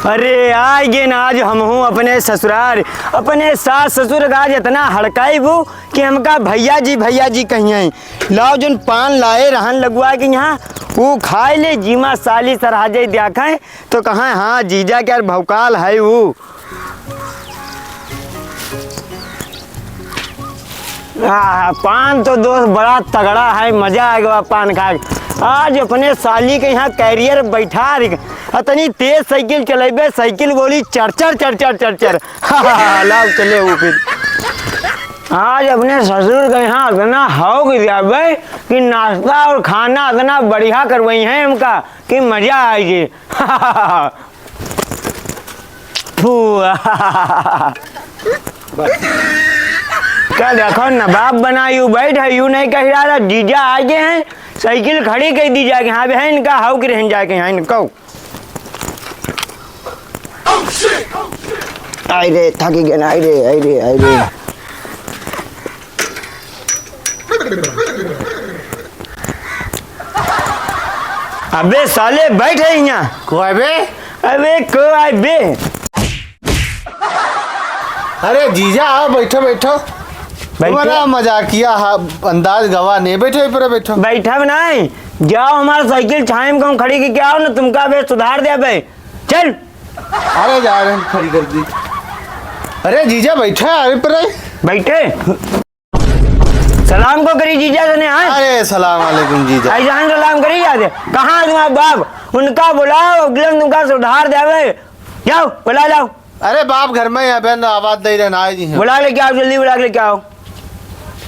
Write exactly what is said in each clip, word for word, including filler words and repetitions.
अरे, आइ गेन आज हमहूँ अपने ससुरार, अपने सास ससुर का आज इतना हड़काइबू कि हमका भइया जी, भइया जी कहिहैं। लाव, जौन पान लाए रहन लगुआ के यहाँ, ऊ खाइ ले, जिमा साली सरहाजै द्याखैं, तो कहैं, "हाँ, जीजा के यार भौकाल है ऊ।" आ, पान तो दोस्त बड़ा तगड़ा है, मजा आइ गवा पान खाए। आज अपने साली के यहाँ कैरियर बैठा रही, अतनी तेज साइकिल चलेबे, साइकिल बोली चर चर चर चर चर चर। लाव चले वो फिर। आज अपने ससुर के यहाँ इतना हौक जाबे कि नाश्ता और खाना इतना बढ़िया करवइहैं हमका कि मजा आइ जाए। फू। का देखो, नवाब बना यू बैठ है, यू नहीं कहि रहा, जीजा आइ गए हैं, साइकिल खड़ी कइ दी जाके, हाँ बहन, इनका हौक रहन जाके, हाँ, इनको। आइ रे, थाकि गेन, आइ रे, आइ रे, आइ रे। अबे साले, बैठ है यहाँ। को आए बे? अबे, को आए बे? अरे जीजा, आओ, बैठो, बैठो। बैठो। तुम्हारा मजाकिया हा-, अंदाज गवा नहीं। बैठो, यहीं पर बैठो। बैठब नहीं। जाओ, हमार साइकिल छाँहे में कहूँ खड़ी कइ के आओ ना, तुमका अबे सुधार देबे। चल। अरे जा रहे हैं, खड़ी कर दी। अरे जीजा, बैठो यार, पर। बैठे। सलाम को करी जीजा तने, हाँ? अरे सलाम वालेकुम जीजा। ऐसा हम सलाम करी जाते। कहाँ है तुम्हारा बाप? उनका बुलाओ, अगले तुमका सुधार देवे। जाओ, बुला लाओ। अरे बाप घर में हैं, बहन आवाज दे रहे हैं, आए जी हैं। बुला लेके आओ, जल्दी बुला के लेके आओ।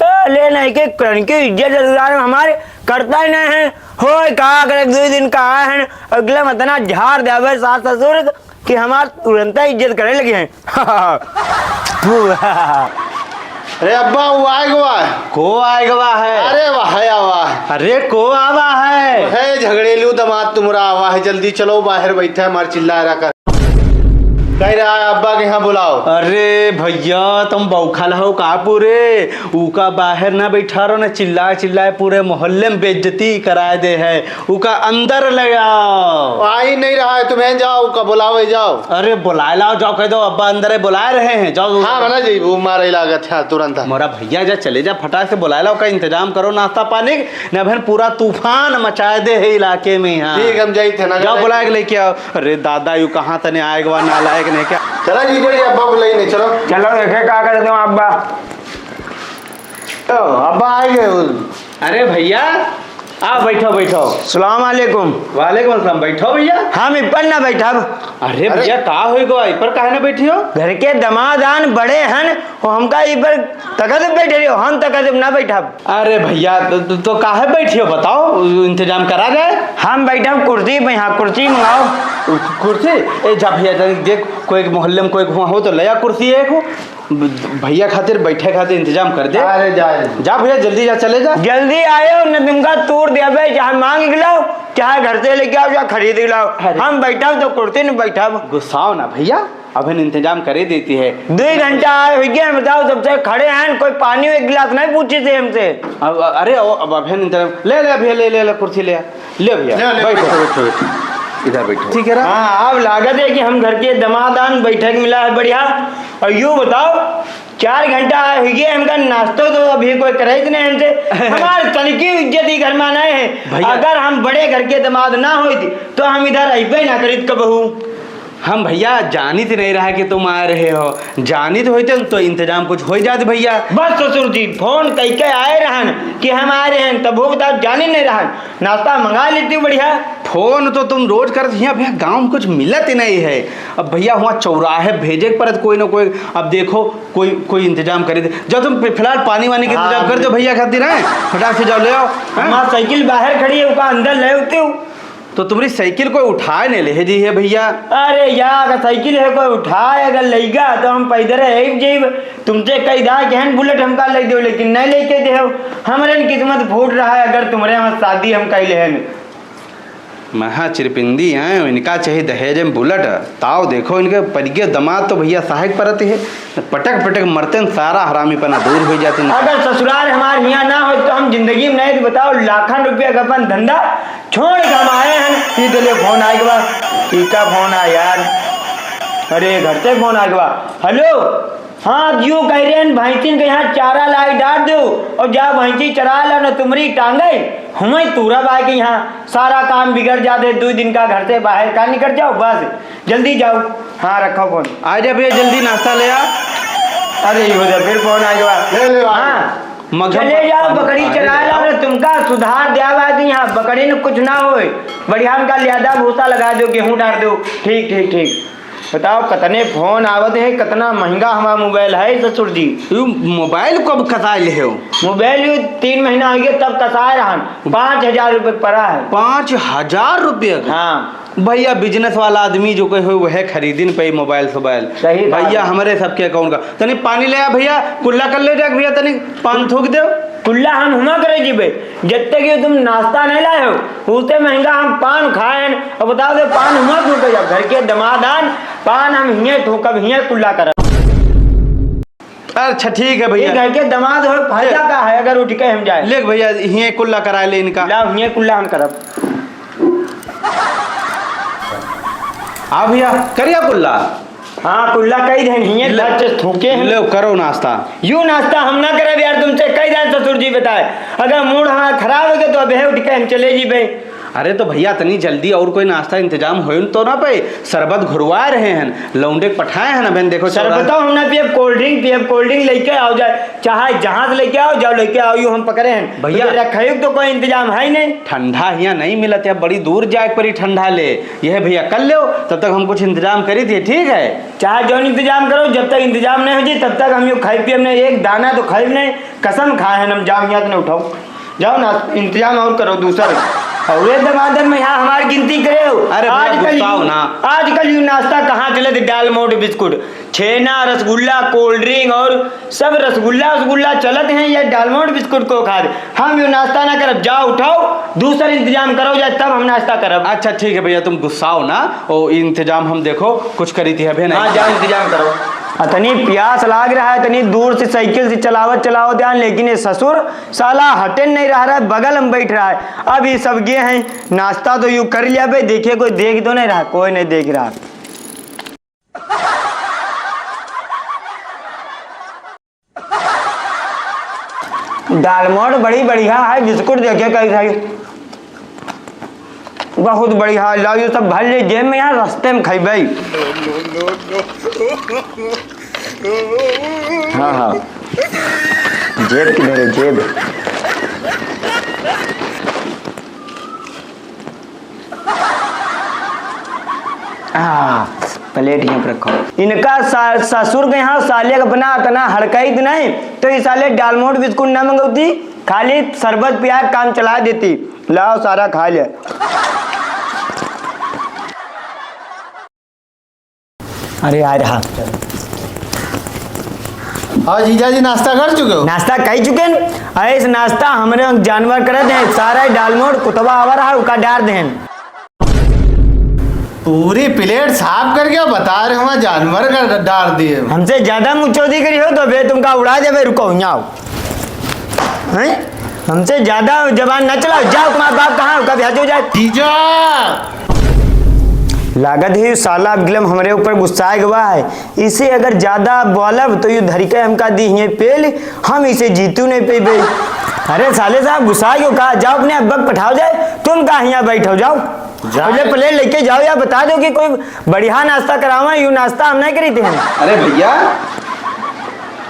ए, ले नहीं के कन की इज्जत जरूर हमारे करता ही नहीं है। होय का करे, दो दिन का आए हैं, अगले में इतना झाड़ देवे सास ससुर कि हमार तुरंत इज्जत करे लगे हैं। अरे अब्बा, वो आए गवा है। को आए गवा है? अरे वाह, है आवा है। अरे को आवा है? है झगड़ेलू दमाद तुम्हरा आवा है, जल्दी चलो बाहर बैठा है, हमार चिल्ला रहा कर। कह रहा है अब्बा के यहाँ बुलाओ। अरे भइया, तुम बौखल हो का पूरे? ऊका बाहर ना बैठा रहो ना, चिल्लाए चिल्लाए पूरे मोहल्ले में बेइज्जती कराए दे है। ऊका अंदर ले आओ। आ ही नहीं रहा है, तुम्हें जाओ, ऊका बुलावे जाओ। अरे बुलाए लाओ, जाओ कह दो अब्बा अंदर है, बुलाए रहे हैं, जाओ। हाँ, बना जी, वो मारे लागत है तुरंत। मोरा भइया जा, चले जा, फटाक से बुलाए लाओ, का इंतजाम करो नाश्ता पानी के, ना बहन पूरा तूफान मचाए दे है इलाके में यहाँ। ठीक, हम जाई थे ना, जाओ जाए। बुलाए के लेके आओ। अरे दादा, यू कहाँ तने आए गवा, नालायक नहीं क्या? चला जी, बड़ी अब्बा बुलाई नहीं, चलो। चलो देखे का कर दो अब्बा। तो अब्बा आए गए। अरे भइया, आ बैठो, बैठो। सलाम वालेकुम। वालेकुम अस्सलाम, बैठो भइया। हम इब्बन ना बैठब। अरे अरे। भइया, का होइ गवा, इब्बर काहे ना बैठियो? घर के दमाद आन बड़े हन, वो हमका इब्बर तकत बैठे रहियो, हम तकत ना बैठब। अरे भइया, तो, तो, तो काहे बैठियो बताओ, इंतजाम करा जाए। हम बैठब कुर्सी पे, यहाँ कुर्सी मंगाओ। कुर्सी? ए जा भइया, तनी देख, कोई मोहल्ले में कोई हुआ हो तो ले आ कुर्सी एक। भइया खातिर बैठे खातिर इंतजाम कर दे। अरे जा, जा। जा भइया, जल्दी जा, चले जा। जल्दी आयो, न तुमका तोड़ देबे, चाहे मांग के लाओ, चाहे घर से लेके आओ, चाहे खरीद के लाओ। अरे। हम बैठब तो कुर्सी में बैठब। गुस्साओ ना भइया, अभिन इंतजाम करे देती है। दो घंटा आए हुए हैं, बताओ, सबसे खड़े हैं, कोई पानी एक गिलास नहीं पूछे थे हमसे। अब, अरे, अब, अब अभिन इंतजाम, ले, ले, अभी ले, ले, ले, कुर्सी ले आ। ले भइया, ले, ले, बैठो। बैठो, बैठो, बैठो। इधर बैठो। ठीक है ना? हाँ, अब लागत है कि हम घर के दमाद आन बैठक मिला है बढ़िया। और यूँ बताओ, चार घंटा आए हुए, हमका नाश्तो तो अभी कोई करे ही नहीं हमसे। हमार तनिकी इज्जत ही घर में नहीं है। भइया। अगर हम बड़े घर के दमाद ना होइत, तो हम इधर अइबे ना करित कबहू। हम भइया जानित नहीं रहा कि तुम आ रहे हो, जानित होते तो इंतजाम कुछ हो जात भइया। बस ससुर जी, फोन कइके आए रहन कि हम आ रहे हैं, तब वो बता जानित नहीं रहन। नाश्ता मंगा लेती बढ़िया। फोन तो तुम रोज करत हिया भइया, गाँव में कुछ मिलत ही नहीं है। अब भइया हुआ चौराहे भेजे के परत कोई ना कोई। अब देखो कोई, कोई इंतजाम करे दे। जाओ तुम फि-, फिलहाल पानी वानी के हाँ, इंतजाम कर दो भइया खातिर, हैं? फटाक से जाओ ले आओ, हैं? हमार साइकिल बाहर खड़ी है, ओका अंदर ले होते हो। तो तुम्हारी साइकिल कोई उठाए नहीं ले जी है भइया। अरे यार, साइकिल है कोई उठाए, अगर लइगा तो हम पैदल ही जाइब। तुमसे कही दा कि हन बुलेट हमका ले दो, लेकिन नहीं लेके दे हो। हमरे किस्मत फूट रहा है, अगर तुम्हारे यहाँ शादी हम कह ले हन। महा चिरपिंदी हैं, इनका चाहिए दहेज में बुलेट। ताव देखो इनके परिगे दमाद तो भइया सहायक परत है। पटक पटक मरते हैं, सारा हरामीपना दूर हो जाते हैं। अगर ससुराल हमारे यहाँ ना हो तो हम जिंदगी में नहीं, तो बताओ लाखन रुपया का अपन धंधा छोड़ के हम आए हैं। ई तो ले फोन आए के बाद, ई का फोन आ यार? अरे, घर से फोन आ गवा। हेलो, हाँ, यूँ कह रहे हैं, भैंसिन के यहाँ चारा लाई डाल दो और जा भैंसी चरा ला, न तुम्हरी टांगे, हमें तूरा बा के यहाँ सारा काम बिगड़ जाते, दो दिन का घर से बाहर का निकल जाओ, बस जल्दी जाओ। हाँ, रखो फोन। आ जा भैया, जल्दी नाश्ता ले आ। अरे, ये हो जा, फिर फोन आ गवा। ले ले आ। हाँ, मगम चले जाओ, पानी, बकरी पानी चरा ले लाओ, आओ। न तुमका सुधार दिया बा कि यहाँ बकरी न कुछ ना होए, बढ़िया उनका लियादा भूसा लगा दो, गेहूँ डाल दो। ठीक, ठीक, ठीक। बताओ, कतने फोन आवत है, कतना महंगा हमार मोबाइल है ससुर जी। यू मोबाइल कब कसाए ले हो? मोबाइल यू तीन महीना हो गया, तब कसाए रहन, पाँच हजार रुपये पड़ा है। पाँच हजार रुपये का? हाँ। भैया, बिजनेस वाला आदमी जो कोई हो, वह खरीदिन पे मोबाइल सोबाइल। सही बात भैया, है। हमरे सबके अकाउंट का। तनी पानी ले आ भैया, कुल्ला कर ले जा भैया, तनी पान थूक दे। कुल्ला हम हुमा करे जीबे, जब तक ये तुम नाश्ता नहीं लाए हो, उससे महंगा हम पान खाएन। अब बताओ, तो पान हुमा क्यों कर, घर के दमादान, पान हम हिये ठोकब, हिये कुल्ला करब। अच्छा, ठीक है भैया। ये घर के दमाद हो, फायदा ले। का है अगर उठ के हम जाए? ले भैया, हिये कुल्ला कराए ले इनका। लाओ, हिये कुल्ला हम करब। आ भैया, करिया कुल्ला। हाँ, कुल्ला कई देन, हिये ले। घर से थूके हम। ले, करो नाश्ता। यू नाश्ता हम ना करब यार, तुमसे कई देन ससुर जी बताए। अगर मूड हमारा खराब हो गया तो अबे उठ के हम चले जीबे। अरे तो भैया, इतनी जल्दी और कोई नाश्ता इंतजाम होइन तो ना पे? शरबत घुरवा रहे हैं, लौंडे के पठाए हैं ना बहन, देखो चौरा- शरबतो हम ना पियब, cold drink पियब, cold drink लेके आओ जाए, चाहे जहाँ से लेके आओ, जाओ लेके आओ, यू हम पकड़े हैं। भैया। तो रखाई तो कोई इंतजाम है ही नहीं। ठंडा हियाँ नहीं मिलत है, बड़ी दूर जाए के पड़ी ठंडा ले। यह भैया कर लो, तब तक हम कुछ इंतजाम करी थे, ठीक है? चाहे जौन इंतजाम करो, जब तक इंतजाम नहीं हो जाए, तब तक हम यू खाई पियब नहीं, एक दाना तो खाई नहीं, कसम खाए हैं हम, जाओ हियाँ से नहीं उठाओ। जाओ ना, इंतजाम और करो दूसर। और ये दमादर में यहाँ हमार गिनती करे हो। अरे भैया, आजकल गुस्सा हो यू, ना। आजकल यू नाश्ता कहाँ चलत है? डालमोट बिस्कुट, छेना, रसगुल्ला, cold drink और सब रसगुल्ला, रसगुल्ला चलत हैं, ये डालमोट बिस्कुट को खात। हम यू नाश्ता ना करब, जाओ उठाओ, दूसर इंतजाम करो जाए, तब हम नाश्ता करब। अच्छा ठीक है भैया, तुम गुस्साओ ना, ओ इंतजाम हम देखो कुछ करी थी अभी नहीं। हाँ, जाओ इंतजाम करो। अतनी प्यास लाग रहा है, इतनी दूर से साइकिल से चलावत चलावत आन, लेकिन ये ससुर साला हटे नहीं रह रहा है, बगल में बैठ रहा है। अब ये सब गे हैं, नाश्ता तो यू कर लिया बे, देखिए कोई देख तो नहीं रहा, कोई नहीं देख रहा। डालमोट बड़ी बढ़िया है, बिस्कुट देखे कई सारी। बहुत बढ़िया, लाओ ये सब भर ले जेब में, यहाँ रास्ते में खइबे। हाँ, हाँ, जेब किधर है, जेब? आ, प्लेट यहाँ पर रखो। इनका सा-, ससुर के यहाँ साले का अपना इतना हड़काई तो नहीं, तो ये साले डालमोट बिस्कुट ना मंगौती, खाली शरबत पिया के काम चला देती। लाओ सारा खा ले। अरे, आ रहा। हाँ जीजा जी, नाश्ता कर चुके हो? नाश्ता कर चुके हैं। ऐस नाश्ता हमरे जानवर करत हैं, सारा डालमोट कुतवा आवा रहा, उका डार देन। पूरी प्लेट साफ करके बता रहे हो, जानवर का डार दिए। हमसे ज्यादा मुचौदी करी हो तो बे तुमका उड़ा देबे, रुको, यहाँ आओ। हैं? हमसे ज्यादा जबान ना चलाओ, जाओ, तुम्हारा बाप कहाँ है, कभी हजो जाए। जीजा! लागत है, यू साला अब गिलम हमरे ऊपर गुस्साए गवा है। इसे अगर ज्यादा बोलब, तो यू धरिके हमका दी हिये पेल, हम इसे जीतू नहीं पेबे। अरे साले साहब, गुस्सा क्यों कहा? जाओ, अपने अब्बा के पठाओ जाए, तुम का हियाँ बैठो, जाओ। जाए। पहले प्लेट लेके जाओ या बता दो कि कोई बढ़िया नाश्ता करावा, यू नाश्ता हम नहीं करी थे हम। अरे भैया,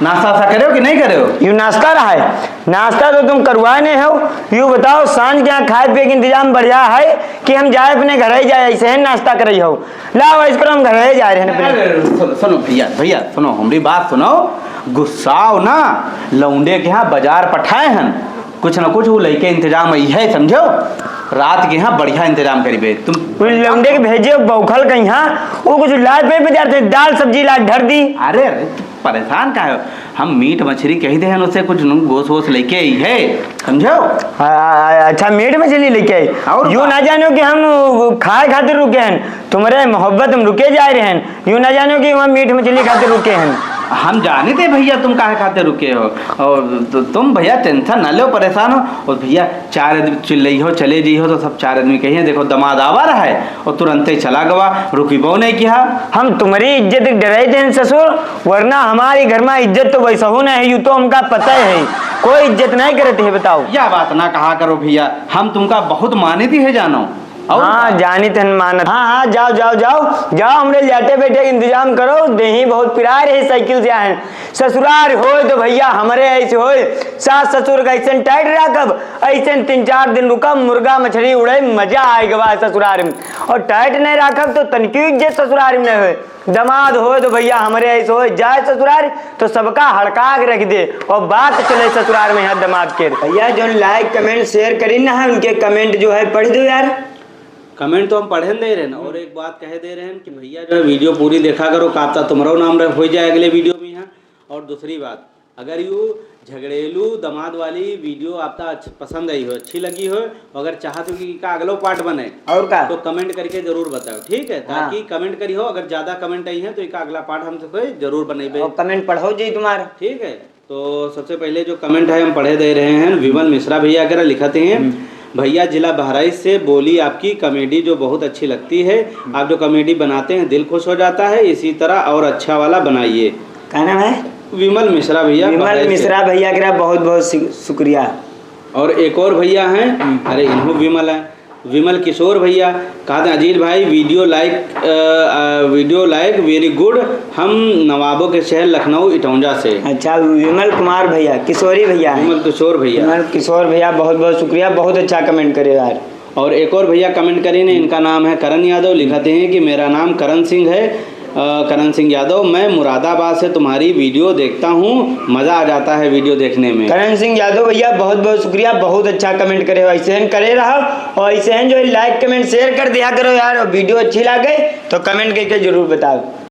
नाश्ता वास्ता करे हो कि नहीं करे हो? यू नाश्ता रहा है, नाश्ता तो तुम करवाए नहीं हो। यू बताओ, सांझ के यहाँ खाए पिए के इंतजाम बढ़िया है कि हम जाए अपने घर ही जाए, ऐसे ही नाश्ता करे हो? लाओ, ऐसे करो, हम घर ही जा रहे हैं अपने। अरे, सुनो, सुनो भैया, भैया सुनो, हमारी बात सुनो, गुस्साओ ना, लौंडे के यहाँ बाजार पठाए हैं, कुछ ना कुछ वो लेके इंतजाम यही है, समझो, रात के यहाँ बढ़िया इंतजाम करीबे तुम। वो लौंडे के भेजे बौखल के यहाँ, वो कुछ लाए पे बाजार से दाल सब्जी ला धर दी। अरे, अरे, परेशान का है? हम मीट मछली कही दे हैं, उससे कुछ नू गोस वोस लेके आई है, समझो? आ, आ, आ, अच्छा, मीट मछली लेके आई? और यू का? ना जानो कि हम खाए खातिर रुके हैं, तुम्हारे मोहब्बत में रुके जा रहे हैं, यू ना जानो कि वहाँ मीट मछली खातिर रुके हैं। हम जाने थे भइया तुम काहे खातिर रुके हो, और तु-, तुम भइया tension न लेव, परेशान हो। और भइया चार आदमी चिल्लइहो, चले जइहो तो सब चार आदमी कहिहैं, "देखो दमाद आवा रहा है और तुरंतै चला गवा, रुकिबो नहीं किहा।" हम तुम्हरी इज्जत के डरइ थे ससुर, वरना हमारी घर मा इज्जत तो वइसहू नहीं है, यू तो हमका पता है, कोई इज्जत नहीं करत है, बताओ। या बात न कहा करो भइया, हम तुमका बहुत मानित है जानो। और हाँ, का? जानित हन मानत। हाँ, हाँ, जाव, जाव, जाव, जाव, हमरे लेटे बैठे के इंतजाम करो, देही बहुत पिराय रहे साइकिल से आए हैं। ससुरार होय तो भइया हमरे ऐसे होय, सास ससुर का ऐसे tight राखब, ऐसे तीन चार दिन रुकब, मुर्गा मछरी उड़े, मजा आए गवा ससुरार में। और tight नहीं राखब तो तनिकी इज्जत ससुरार में नहीं होय। दमाद होय तो भइया हमरे ऐसे होय, जाए ससुरार तो सबका हड़का के रख दे और बात चले ससुरार में यहाँ दमाद के। भइया जो like comment share करी ना है, उनके comment जो है पढ़ दो यार। Comment तो हम पढ़े दे रहे हैं ना, और एक बात कहे दे रहे हैं कि भइया जो है video पूरी देखा करो, का पता तुम्हारो नाम रह, हो जाए अगले video में यहाँ। और दूसरी बात, अगर यू झगड़ेलू दमाद वाली video आपका अच्छ-, पसंद आई हो, अच्छी लगी हो, अगर चाहत हो कि का अगलो part बने, और का? तो comment करके जरूर बताओ, ठीक है? हाँ। ताकि comment करी हो, अगर ज्यादा comment आई है तो इका अगला part हम तो कोई जरूर बनेबे। और comment पढ़ो जी तुम्हारा। ठीक है, तो सबसे पहले जो comment है हम पढ़े दे रहे हैं विमल मिश्रा भइया के, लिखत हैं, हम्म। "भइया जिला बहराइच से, बोली आपकी comedy जो बहुत अच्छी लगती है, हम्म। आप जो comedy बनाते हैं दिल खुश हो जाता है, इसी तरह और अच्छा वाला बनाइए।" का नाम है? विमल मिश्रा भइया, विमल बहराइच से। मिश्रा भइया के बहुत बहुत शु-, शुक्रिया। और एक और भइया हैं, हम्म। अरे इन्हों विमल है, विमल किशोर भइया, कहते हैं, "अजीज भाई, video like, अ, अ, video like very good, हम नवाबों के शहर लखनऊ इटौंजा से।" अच्छा, विमल कुमार भइया, किशोरी भइया हैं। विमल किशोर भइया। विमल किशोर भइया, बहुत बहुत शुक्रिया, बहुत अच्छा comment करे यार। और एक और भइया comment करे ने, इनका नाम है करण यादव, लिखते हैं कि मेरा नाम करण सिंह है, अ, करण सिंह यादव, मैं मुरादाबाद से तुम्हारी video देखता हूँ, मजा आ जाता है video देखने में। करण सिंह यादव भइया, बहुत बहुत शुक्रिया, बहुत अच्छा comment करे हो, ऐसे ही करे रहो और ऐसे ही जो है like comment share कर दिया करो यार, और video अच्छी लागे तो comment करके जरूर बताओ।